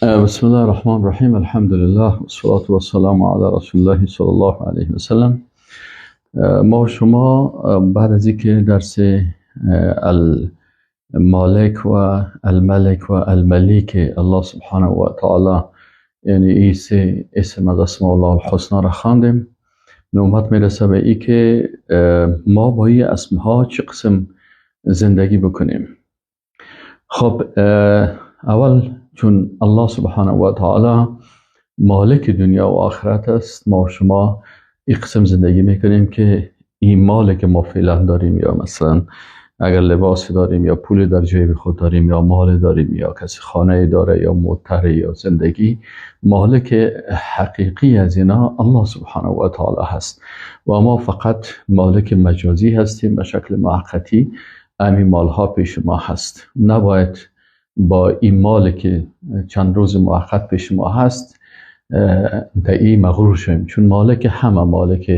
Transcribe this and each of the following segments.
بسم الله الرحمن الرحیم. الحمد لله و الصلاة و السلام علی رسول الله صلی الله علیه و سلم. ما و شما بعد از اینکه درس المالک و الملک و الملیک الله سبحانه و تعالی، یعنی ای سه اسم از اسماء الله الحسنا را خواندیم، نوبت میرسه به ای که ما با این اسمها چه قسم زندگی بکنیم. خب، اول چون الله سبحانه و تعالی مالک دنیا و آخرت است، ما و شما این قسم زندگی میکنیم که این مال که ما فعلا داریم، یا مثلا اگر لباس داریم یا پول در جیب خود داریم یا مال داریم یا کسی خانه داره یا موتر یا زندگی، مالک حقیقی از اینا الله سبحانه و تعالی هست و ما فقط مالک مجازی هستیم. به شکل موقتی همین مالها پیش ما هست. نباید با این مال که چند روز موقت پیش ما هست در این مغرور شویم، چون مالک همه، مالک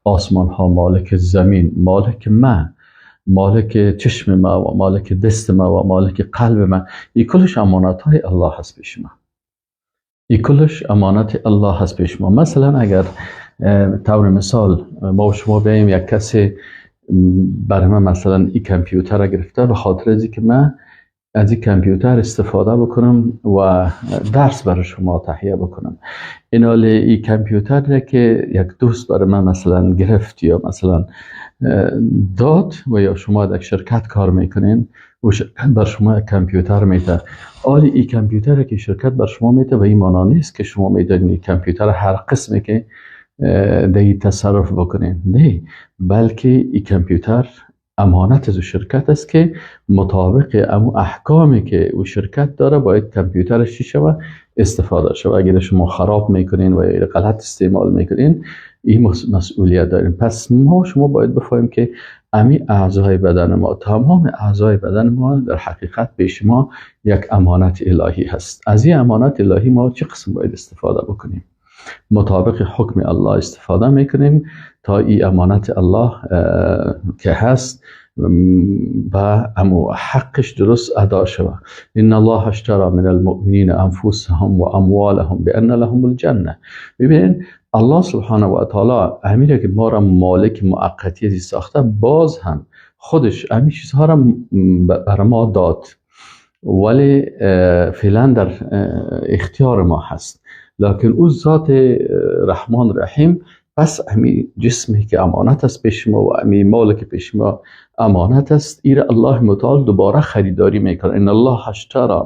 آسمان ها، مالک زمین، مالک ما، مالک چشم ما و مالک دست ما و مالک قلب ما، این کلش امانت های الله هست پیش ما. این کلش امانت الله هست پیش ما. مثلا اگر طور مثال ما و شما بیاییم یک کسی برای من مثلا این کامپیوتر را گرفته به خاطر از که من از این کامپیوتر استفاده بکنم و درس برای شما تهیه بکنم. این حال این کامپیوتر که یک دوست برای من مثلا گرفت یا مثلا داد و یا شما در شرکت کار میکنین و شرکت بر شما یک کامپیوتر میده، آلی این کامپیوتر که شرکت بر شما میده و این معنا نیست که شما میدونید این کامپیوتر هر قسمی که در تصرف بکنین. نه، بلکه این کامپیوتر امانت از شرکت است که مطابق امو احکامی که او شرکت داره باید کامپیوترش چی شوه؟ استفاده شوه. اگر شما خراب میکنین و یا غلط استعمال میکنین، این مسئولیت داریم. پس ما شما باید بفهمیم که امی اعضای بدن ما، تمام اعضای بدن ما در حقیقت پیش ما یک امانت الهی هست. از این امانت الهی ما چه قسم باید استفاده بکنیم؟ مطابق حکم الله استفاده میکنیم تا این امانت الله که هست و امو حقش درست ادا شود. ان الله اشترى من المؤمنین انفسهم و اموالهم بان لهم الجنه. ببینین، الله سبحانه و تعالی امیره که ما را مالک موقتی ازی ساخته، باز هم خودش همین چیزها را بر ما داد، ولی فعلا در اختیار ما هست. لکن او ذات رحمان رحیم پس امی جسمی که امانت است پیش ما و امی مال که پیش ما امانت است، ایر الله متعال دوباره خریداری میکنه. ان الله اشترى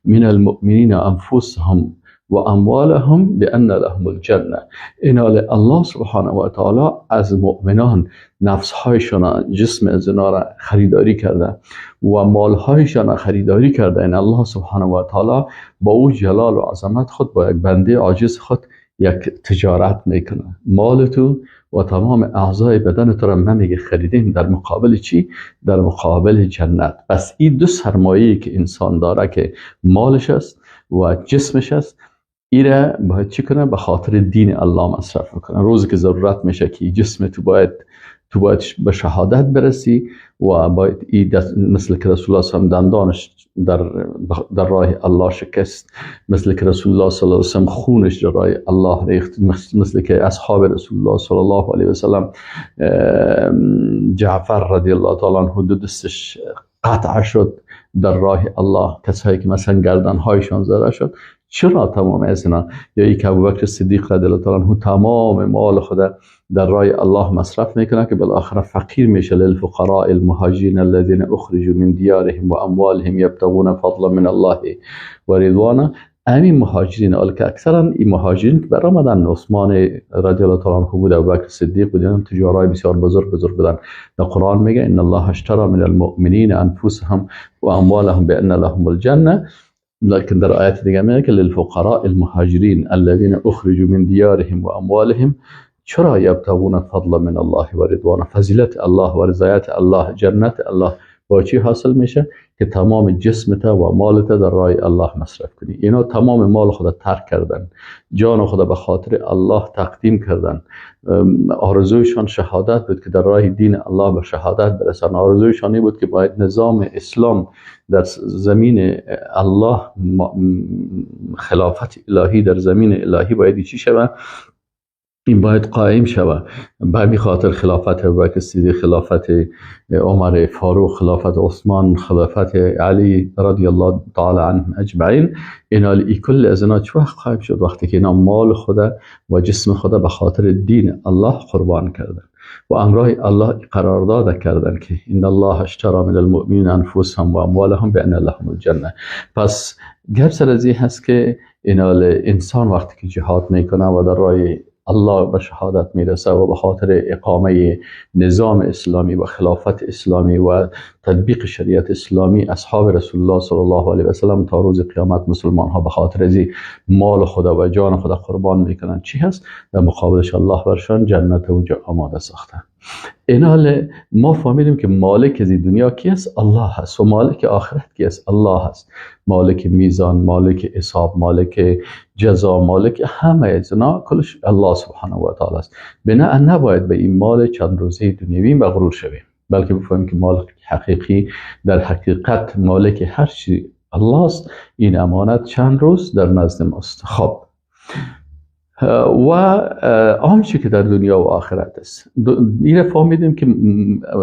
من المؤمنین انفسهم و اموالهم بان لهم الجنه. این الله سبحانه و تعالی از مؤمنان نفسهایشان، جسم از را خریداری کرده و مالهایشان خریداری کرده. این الله سبحانه و تعالی با او جلال و عظمت خود با یک بنده عاجز خود یک تجارت میکنه. مال تو و تمام اعضای بدن تو را من میگه خریدیم. در مقابل چی؟ در مقابل جنت. پس این دو سرمایه‌ای که انسان داره که مالش است و جسمش است، ایره باید چی کنه؟ به خاطر دین الله مصرف کنه. روزی که ضرورت میشه که جسم تو باید به شهادت برسی و باید ای مثل که رسول الله صلی دندانش در راه الله شکست، مثل که رسول الله صلی الله علیه وسلم خونش در راه الله ریخت، مثل که اصحاب رسول الله صلی الله علیه وسلم، جعفر رضی الله تعالی عنه دو دستش قطع شد در راه الله، کسایی که مثلا گردن هایشان زده شد. چرا تمام از اینا؟ یا ای که ابوبکر صدیق رضی الله تعالی عنه تمام مال خود در راه الله مصرف میکنه که بالاخره فقیر میشه. للفقراء المهاجرین الذين اخرجوا من دیارهم و اموالهم یبتغون فضلا من الله و رضوانا. همین مهاجرین، حالا که اکثرا این مهاجرین که برآمدن، عثمان رضی الله تعالی عنه بود، ابوبکر صدیق بود، تجارای بسیار بزرگ بزرگ بودن. در قرآن میگه ان الله اشترى من المؤمنین انفسهم و اموالهم بان لهم الجنه. لكن در آیات دیگه میگه که للفقراء المهاجرین الذين اخرجوا من دیارهم و اموالهم. چرا؟ یبتغون فضلا من الله و رضوانه. فضیلت الله و رضایت الله، جنت الله. با چی حاصل میشه؟ که تمام جسمت و مالت در راه الله مصرف کنی. اینا تمام مال خود ترک کردن، جان خود به خاطر الله تقدیم کردن. آرزویشان شهادت بود که در راه دین الله به شهادت برسن. آرزویشان این بود که باید نظام اسلام در زمین الله، خلافت الهی در زمین الهی باید چی شود؟ این باید قائم شود. به همین خاطر خلافت ابوبکر صدیق، خلافت عمر فاروق، خلافت عثمان، خلافت علی رضی الله تعالی عنهم اجمعین، اینا ای کل از اینا چه وقت قائم شد؟ وقتی که اینا مال خدا و جسم خدا به خاطر دین الله قربان کردن و امرای الله قرارداد کردن که ان الله اشترى من المؤمنین انفسهم و اموالهم بان لهم الجنه. پس گپ سر از این هست که اینا انسان وقتی که جهاد میکنه و در راه الله به شهادت میرسه و به خاطر اقامه نظام اسلامی و خلافت اسلامی و تطبیق شریعت اسلامی اصحاب رسول الله صلی الله علیه و سلم تا روز قیامت مسلمان ها به خاطر از مال خدا و جان خدا قربان میکنن، چی هست؟ در مقابلش الله برشان جنت اونجا آماده ساخته. اینال ما فهمیدیم که مالک از دنیا کی است؟ الله هست. و مالک آخرت کی است؟ الله هست. مالک میزان، مالک حساب، مالک جزا، مالک همه از اینا کلش الله سبحانه و تعالی است. بنا نباید به این مال چند روزه دنیوی مغرور شویم، بلکه بفهمیم که مالک حقیقی در حقیقت مالک هر چی الله است. این امانت چند روز در نزد ماست. خب و آنچه که در دنیا و آخرت است، این فهمیدیم که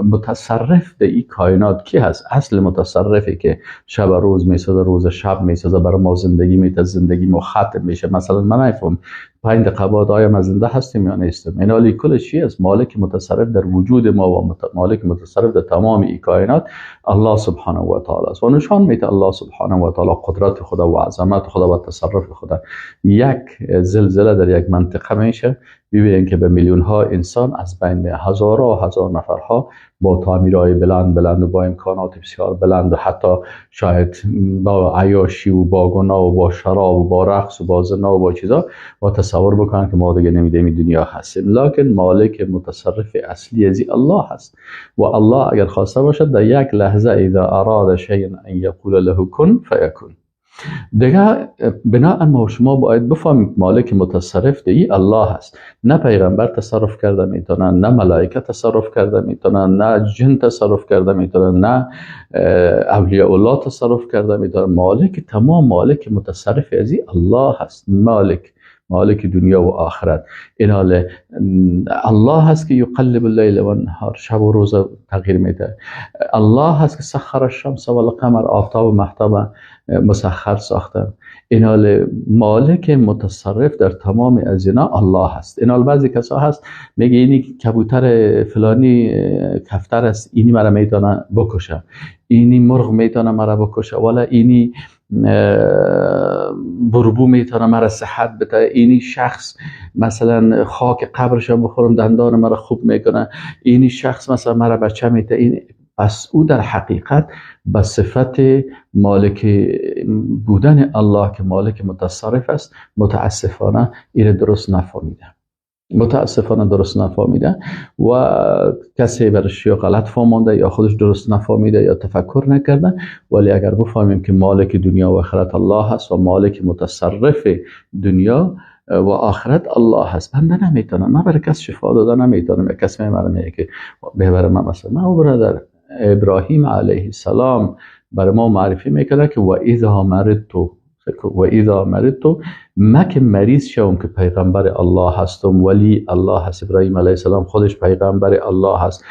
متصرف در این کائنات کی هست؟ اصل متصرفی که شب روز میسازه، روز شب میسازه، برای ما زندگی میته، زندگی ما ختم میشه. مثلا من نفهم 5 دقیقه بعد آیا ما زنده هستیم یا نیستیم. این حالی کل چی است؟ مالک متصرف در وجود ما و مالک متصرف در تمام این کائنات الله سبحانه و تعالی است. و نشان میده الله سبحانه و تعالی قدرت خدا و عظمت خدا و تصرف خدا. یک زلزله در یک منطقه میشه، ببینید که به میلیون ها انسان از بین میره، هزارها هزار نفرها با تعمیرهای بلند بلند و با امکانات بسیار بلند و حتی شاید با عیاشی و با گناه و با شراب و با رقص و با زنا و با چیزا و تصور بکنن که ما دیگه نمیدیم دنیا هستیم. لکن مالک متصرف اصلی از الله هست و الله اگر خواسته باشد در یک لحظه اذا اراد شیئا ان یقول له کن فیکون. دیگه بناء ما شما باید بفهمید مالک متصرف دی الله هست. نه پیغمبر تصرف کرده میتونه، نه ملائکه تصرف کرده میتونه، نه جن تصرف کرده میتونه، نه اولیاء الله تصرف کرده میتونه. مالک تمام، مالک متصرف ازی الله هست. مالک دنیا و آخرت. این حال الله هست که یقلب اللیل و النهار، شب و روز تغییر میده. الله هست که سخر الشمس و القمر، آفتاب و مهتاب مسخر ساخته. این حال مالک متصرف در تمام از اینا الله هست. این حال بعضی کسا هست میگه اینی کبوتر فلانی کفتر است، اینی مرا میتونه بکشه، اینی مرغ میتونه مرا بکشه، ولی اینی بربو میتونه مرا صحت بده، اینی شخص مثلا خاک قبرش بخورم دندان مرا خوب میکنه، اینی شخص مثلا مرا بچه میته. این پس او در حقیقت به صفت مالک بودن الله که مالک متصرف است متاسفانه این درست نفهمیده، متاسفانه درست نفهمیده و کسی برش یا غلط فهمانده یا خودش درست نفهمیده یا تفکر نکرده. ولی اگر بفهمیم که مالک دنیا و آخرت الله هست و مالک متصرف دنیا و آخرت الله هست، بنده نمیتونم، من برای کس شفا داده نمیتونم، یک کس میبره میگه که ببره من مثلا، من برادر ابراهیم علیه السلام برای ما معرفی میکنه که و اذا مرضت، و اذا مرضت، ما که مریض شوم که پیغمبر الله هستم، ولی الله هست. ابراهیم علیه السلام خودش پیغمبر الله هست،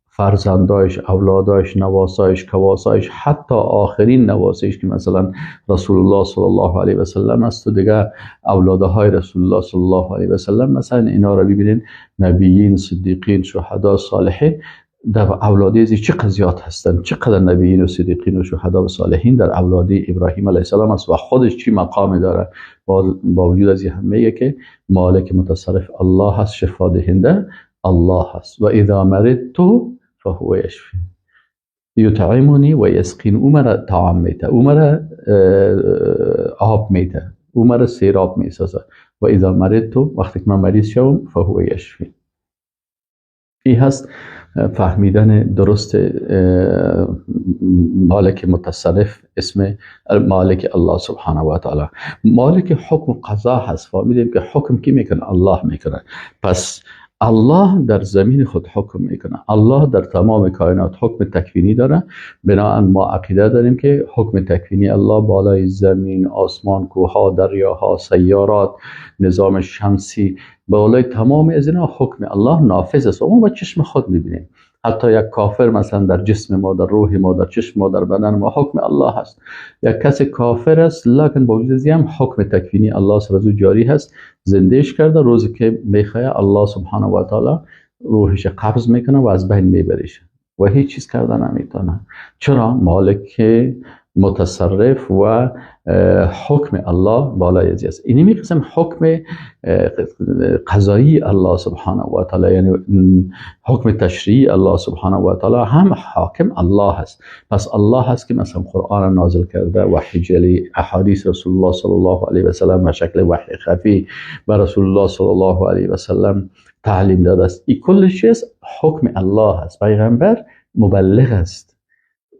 فرزندایش، اولادایش، نواسایش، کواسایش، حتی آخرین نواسایش که مثلا رسول الله صلی الله علیه و سلم است و دیگه اولادهای رسول الله صلی الله علیه و سلم، مثلا اینا رو ببینین، نبیین، صدیقین، شهدا، صالحین، در اولادی از چقدر زیاد هستند، چقدر نبیین و صدیقین و شهدا و صالحین در اولادی ابراهیم علیه السلام است و خودش چی مقامی داره. با وجود از این میگه که مالک متصرف الله هست، شفا دهنده الله هست. و اذا مرضت فهو یشفی، یطعمنی و یسقین، او مرا طعام میده، او مرا آب میده، او مرا سیراب میسازه. و اذا مرضت، وقتی که من مریض شوم، فهو یشفی. این هست فهمیدن درست مالک متصرف، اسم مالک الله سبحانه و تعالی. مالک حکم قضا هست. فهمیدیم که حکم کی میکنه؟ الله میکنه. پس الله در زمین خود حکم میکنه، الله در تمام کائنات حکم تکوینی داره. بنابراین ما عقیده داریم که حکم تکوینی الله بالای زمین، آسمان، کوهها، دریاها، سیارات، نظام شمسی، بالای تمام از اینا حکم الله نافذ است و ما با چشم خود میبینیم. حتی یک کافر مثلا در جسم ما، در روح ما، در چشم ما، در بدن ما حکم الله هست. یک کس کافر است لکن با وجود هم حکم تکوینی الله سر از او جاری هست، زندهش کرده. روزی که میخواه الله سبحانه و تعالی روحش قبض میکنه و از بین میبریش و هیچ چیز کرده نمیتونه. چرا؟ مالک متصرف و حکم الله بالای از است. اینی قسم حکم قضایی الله سبحانه و تعالی، یعنی حکم تشریعی الله سبحانه و تعالی هم حاکم الله هست. پس الله هست که مثلا قرآن نازل کرده، وحی جلی، احادیث رسول الله صلی الله علیه و سلم و شکل وحی خفی به رسول الله صلی الله علیه و سلم تعلیم داده است. این کل چیز حکم الله است. پیغمبر مبلغ است،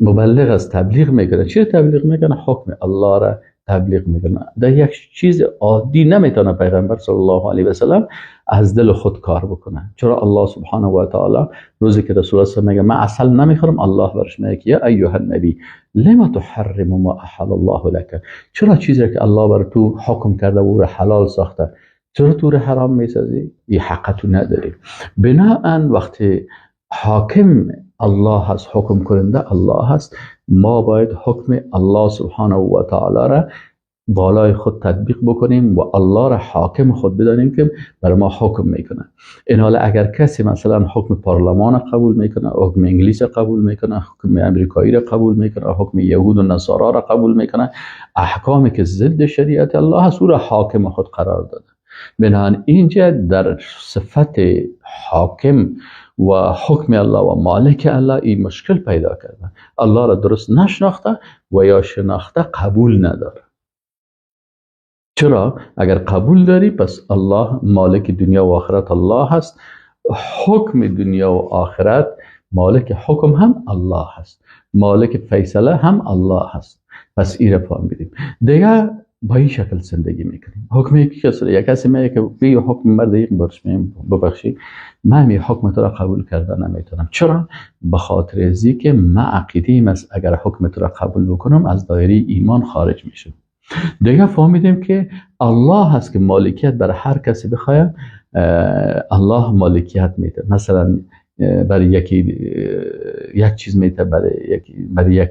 مبلغ است، تبلیغ میکنه. چی تبلیغ میکنه؟ حکم الله را تبلیغ میکنه. در یک چیز عادی نمیتونه پیغمبر صلی الله علیه و سلم از دل خود کار بکنه. چرا؟ الله سبحانه و تعالی روزی که رسول الله میگه من عسل نمیخورم، الله برش میگه یا ایها النبی لما تحرم ما احل الله لك، چرا چیزی که الله بر تو حکم کرده و او را حلال ساخته چرا تو را حرام میسازی؟ این حق تو نداری. بناءً وقتی حاکم الله هست، حکم کننده الله هست، ما باید حکم الله سبحانه و تعالی را بالای خود تطبیق بکنیم و الله را حاکم خود بدانیم که برای ما حکم میکنه. این حال اگر کسی مثلا حکم پارلمان قبول میکنه، حکم انگلیس قبول میکنه، حکم امریکایی را قبول میکنه، حکم یهود و نصارا را قبول میکنه، احکامی که ضد شریعت الله هست او را حاکم خود قرار داده. بنابراین اینجا در صفت حاکم و حکم الله و مالک الله این مشکل پیدا کرده. الله را درست نشناخته و یا شناخته قبول نداره. چرا؟ اگر قبول داری پس الله مالک دنیا و آخرت الله هست، حکم دنیا و آخرت مالک حکم هم الله هست، مالک فیصله هم الله هست. پس این را فهمیدیم دیگه. با این شکل زندگی میکنیم. حکم یکی کسی، یک کسی میگه که بی حکم مرد یک برش ببخشی من می حکم تو را قبول کرده نمیتونم. چرا؟ به خاطر ازی که من عقیده است اگر حکم تو را قبول بکنم از دایره ایمان خارج میشم. دیگه فهمیدیم که الله هست که مالکیت برای هر کسی بخواه الله مالکیت میده. مثلا برای یکی یک چیز میده، برای یک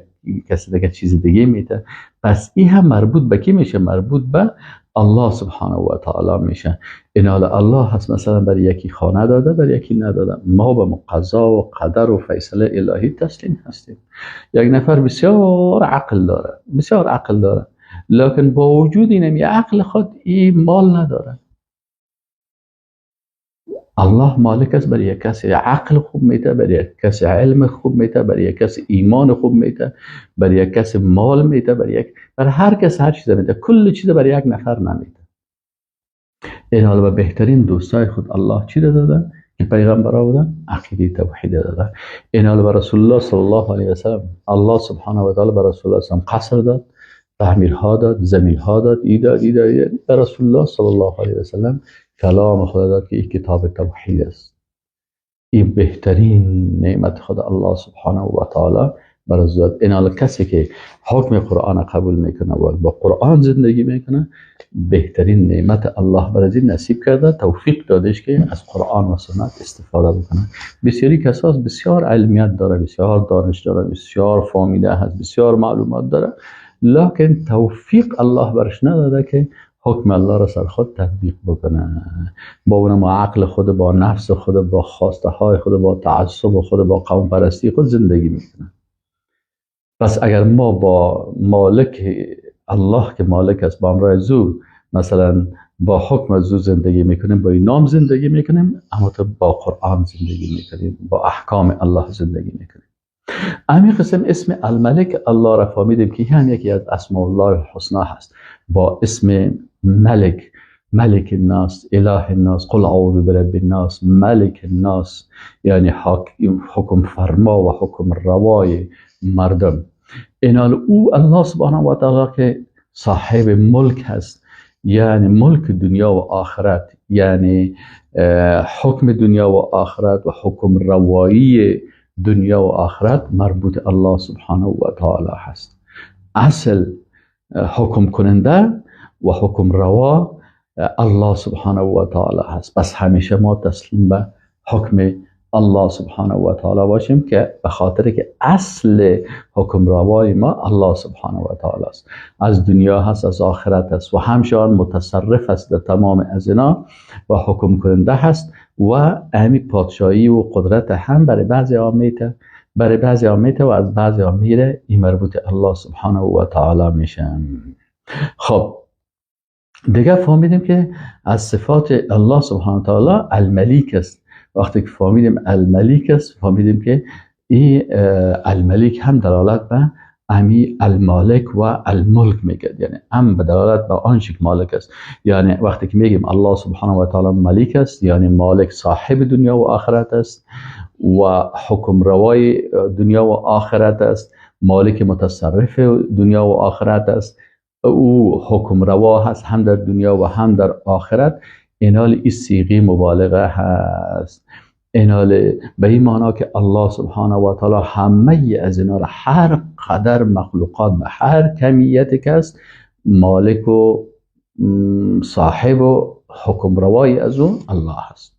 کسی دیگه چیز دیگه میده. پس این هم مربوط به کی میشه؟ مربوط به الله سبحانه و تعالی میشه. این حال الله هست مثلا برای یکی خانه داده، برای یکی نداده. ما به قضا و قدر و فیصله الهی تسلیم هستیم. یک نفر بسیار عقل داره، بسیار عقل داره، لکن با وجود اینم عقل خود این مال نداره. الله مالک است، برای یک کسی عقل خوب میده، برای یک کسی علم خوب میده، برای یک کسی ایمان خوب میده، برای یک کسی مال میده، برای هر کس هر چیز میده. کل چیز برای یک نفر نمیده. این حالا به بهترین دوستای خود الله چی داده که پیغمبرا بودن؟ عقیده توحید داده. این حالا به رسول الله صلی الله علیه و سلم الله سبحانه و تعالی به رسول الله صلی قصر داد، تعمیرها داد، زمینها داد، ای داد، ای داد. به رسول الله صلی الله علیه و سلم کلام خدا داد که این کتاب توحید است. این بهترین نعمت خدا الله سبحانه و تعالی برای داد. این حال کسی که حکم قرآن قبول میکنه و با قرآن زندگی میکنه، بهترین نعمت الله برای نصیب کرده، توفیق دادش که از قرآن و سنت استفاده بکنه. بسیاری کساس بسیار علمیت داره، بسیار دانش داره، بسیار فهمیده هست، بسیار معلومات داره، لکن توفیق الله برش نداده که حکم الله را سر خود تطبیق بکنه. با اونم عقل خود، با نفس خود، با خواسته های خود، با تعصب خود، با قوم پرستی خود زندگی میکنه. پس اگر ما با مالک الله که مالک است، با امرای زو مثلا با حکم زو زندگی میکنیم، با این نام زندگی میکنیم، اما تو با قرآن زندگی میکنیم، با احکام الله زندگی میکنیم. همین قسم اسم الملک الله را فهمیدیم که هم یکی از اسماء الله الحسنا هست. با اسم ملک ملک الناس، اله الناس، قل اعوذ برب الناس، ملک الناس، یعنی حکم فرما و حکم روای مردم. اینال او الله سبحانه و تعالی که صاحب ملک هست، یعنی ملک دنیا و آخرت، یعنی حکم دنیا و آخرت و حکم روایی دنیا و آخرت مربوط الله سبحانه و تعالی هست. اصل حکم کننده و حکم روا الله سبحانه و تعالی هست. پس همیشه ما تسلیم به حکم الله سبحانه و تعالی باشیم که به خاطر که اصل حکم روای ما الله سبحانه و تعالی است، از دنیا هست، از آخرت است و همچنان متصرف است در تمام از اینا و حکم کننده هست و امی پادشاهی و قدرت هم برای بعضی ها میته، برای بعضی ها میته و از بعضی ها میره. این مربوط الله سبحانه و تعالی میشه. خب دیگه فهمیدیم که از صفات الله سبحانه و تعالی الملیک است. وقتی که فهمیدیم الملیک است، فهمیدیم که این الملیک هم دلالت به امی المالک و الملک میگه، یعنی هم به دلالت به آنچه که مالک است. یعنی وقتی که میگیم الله سبحانه و تعالی ملیک است، یعنی مالک صاحب دنیا و آخرت است و حکم روای دنیا و آخرت است، مالک متصرف دنیا و آخرت است، او حکم روا هست هم در دنیا و هم در آخرت. اینال این صیغه مبالغه هست. اینال به این معنا که الله سبحانه و تعالی همه از اینا را، هر قدر مخلوقات به هر کمیت که است، مالک و صاحب و حکم روای از اون الله هست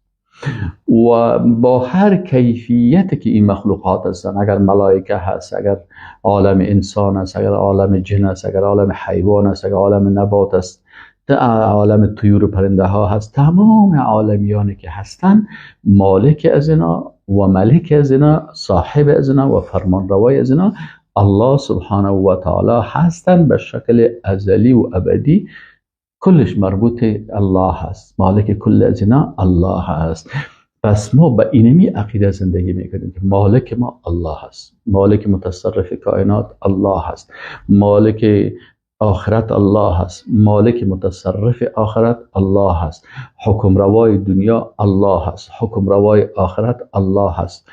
و با هر کیفیت که این مخلوقات هستن، اگر ملائکه هست، اگر عالم انسان است، اگر عالم جن است، اگر عالم حیوان است، اگر عالم نبات است، عالم طیور و پرنده ها هست، تمام عالمیانی که هستن مالک از اینا و ملک از اینا، صاحب از اینا و فرمانروای از اینا الله سبحانه و تعالی هستن به شکل ازلی و ابدی. کلش مربوط الله هست، مالک کل از اینا الله هست. پس ما به اینمی عقیده زندگی میکنیم که مالک ما الله هست، مالک متصرف کائنات الله هست، مالک آخرت الله هست، مالک متصرف آخرت الله هست، حکم روای دنیا الله هست، حکم روای آخرت الله هست.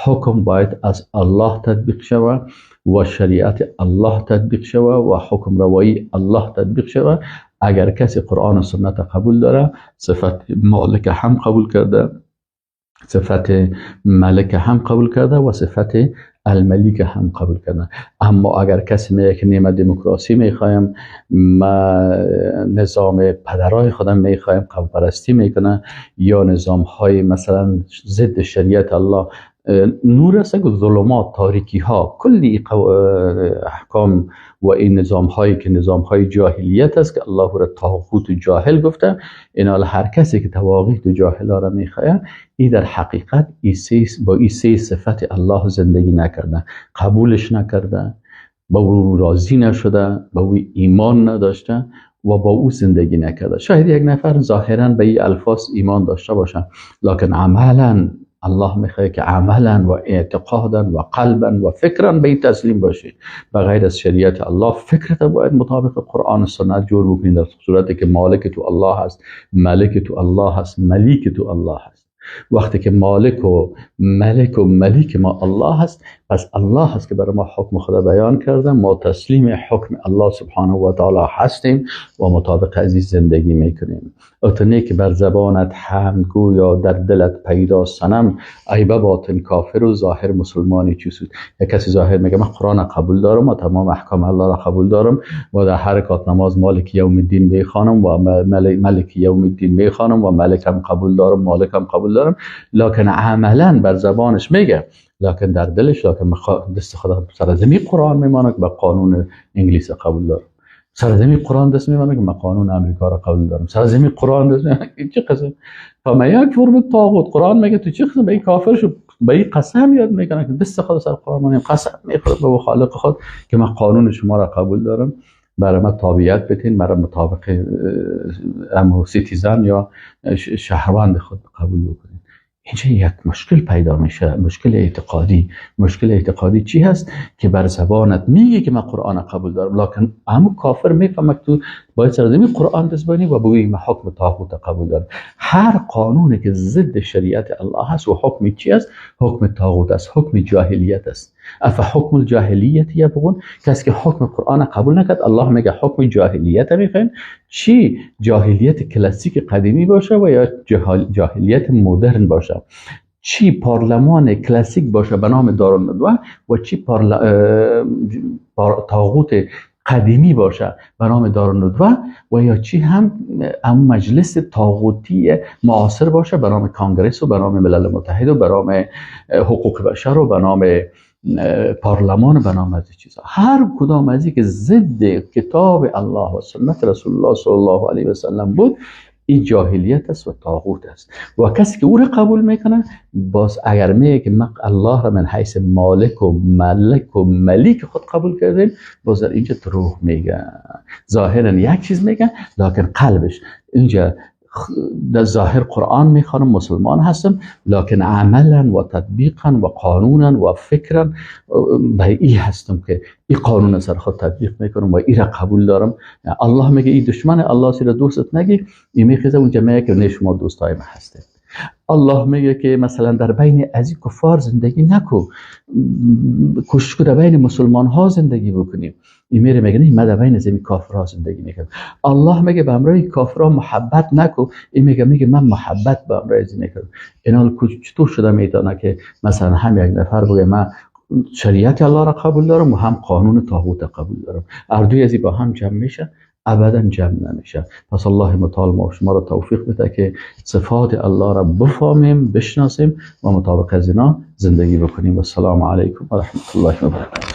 حکم باید از الله تطبیق شود و شریعت الله تطبیق شود و حکم روایی الله تطبیق شود. اگر کسی قرآن و سنت قبول داره، صفت مالک هم قبول کرده، صفت ملک هم قبول کرده و صفت الملیک هم قبول کرده. اما اگر کسی میگه که نه، ما دموکراسی میخوایم، ما نظام پدرای خودم میخوایم، قوم پرستی میکنه یا نظام های مثلا ضد شریعت الله، نور است که ظلمات، تاریکی ها، کلی احکام و این نظام هایی که نظام های جاهلیت است که الله را طاغوت و جاهل گفته. اینا هر کسی که طواغیت و جاهل را میخواه، ای در حقیقت با این سه صفت الله زندگی نکرده، قبولش نکرده، با او راضی نشده، با او ایمان نداشته و با او زندگی نکرده. شاید یک نفر ظاهرا به این الفاظ ایمان داشته باشه، لکن عملا الله میخواد که عملا و اعتقادا و قلبا و فکرا به این تسلیم باشی. به غیر از شریعت الله فکرت باید مطابق قرآن و سنت جور بکنی، در صورتی که مالک تو الله هست، ملک تو الله هست، ملیک تو الله هست. وقتی که مالک و ملک و ملیک ما الله هست، پس الله هست که برای ما حکم خدا بیان کرده، ما تسلیم حکم الله سبحانه و تعالی هستیم و مطابق عزیز زندگی میکنیم. اتنه که بر زبانت حمد گو یا در دلت پیدا صنم، ای به باطن کافر و ظاهر مسلمانی چه سود. یک کسی ظاهر میگه من قرآن قبول دارم و تمام احکام الله را قبول دارم و در حرکات نماز مالک یوم الدین میخوانم و ملک یوم الدین میخوانم و ملکم قبول دارم، مالکم قبول دارم، لکن عملا بر زبانش میگه، لکن در دلش لکن دست خدا سر زمین قرآن میمانه که به قانون انگلیس قبول دارم، سر زمین قرآن دست میمانه که من قانون امریکا را قبول دارم، سر زمین قرآن دست میمانه چه قسم فما یکفر بالطاغوت. قرآن میگه تو چه قسم به این کافر شو، به این قسم یاد میکنه که دست خدا سر قرآن مانیم، قسم میخوره به خالق خود که من قانون شما را قبول دارم، برای من تابعیت بتین، برای مطابق امو citizen یا شهروند خود قبول بکنین. اینجا یک مشکل پیدا میشه، مشکل اعتقادی. مشکل اعتقادی چی هست؟ که بر زبانت میگه که من قرآن قبول دارم، لکن همون کافر میفهمه که تو باید سر قرآن دست بانی و بگویی من حکم طاغوت قبول دارم. هر قانونی که ضد شریعت الله هست و حکم چی است؟ حکم طاغوت است، حکم جاهلیت است. افحکم الجاهلیت یبغون، کسی که حکم قرآن قبول نکرد الله میگه حکم جاهلیت میخواین. چی؟ جاهلیت کلاسیک قدیمی باشه و یا جاهلیت مدرن باشه، چی پارلمان کلاسیک باشه به نام دارالندوه و چی طاغوت قدیمی باشه به نام دارالندوه و یا چی هم مجلس طاغوتی معاصر باشه به نام کانگرس و به نام ملل متحد و به نام حقوق بشر و به نام پارلمان و به نام از چیزها. هر کدام از که ضد کتاب الله و سنت رسول الله صلی الله علیه و سلم بود، این جاهلیت است و طاغوت است. و کسی که او را قبول میکنه، باز اگر میگه که من الله را من حیث مالک و ملک و ملیک خود قبول کردیم، باز در اینجا دروغ میگه. ظاهرا یک چیز میگه، لکن قلبش اینجا در ظاهر قرآن میخوانم، مسلمان هستم، لکن عملا و تطبیقا و قانونا و فکرا به ای هستم که این قانون سر خود تطبیق میکنم و ای را قبول دارم. الله میگه ای دشمن الله سیر دوستت نگی، ای میخیزه اونجا میگه که نه شما دوستای من هستید. الله میگه که مثلا در بین از این کفار زندگی نکو، کوشش کو در بین مسلمان ها زندگی بکنیم. این میره میگه نه من در بین از این کافرها زندگی میکنم. الله میگه به همراه کافرها محبت نکو، این میگه من محبت به همراه از این میکنم. اینا چطور شده میتونه که مثلا هم یک نفر بگه من شریعت الله را قبول دارم و هم قانون طاغوت قبول دارم؟ هر دوی از با هم جمع میشه؟ ابدا جمع نمیشه. پس الله متعال ما شما را توفیق بده که صفات الله را بفهمیم، بشناسیم و مطابق از اینا زندگی بکنیم. و السلام علیکم و رحمت الله و برکاته.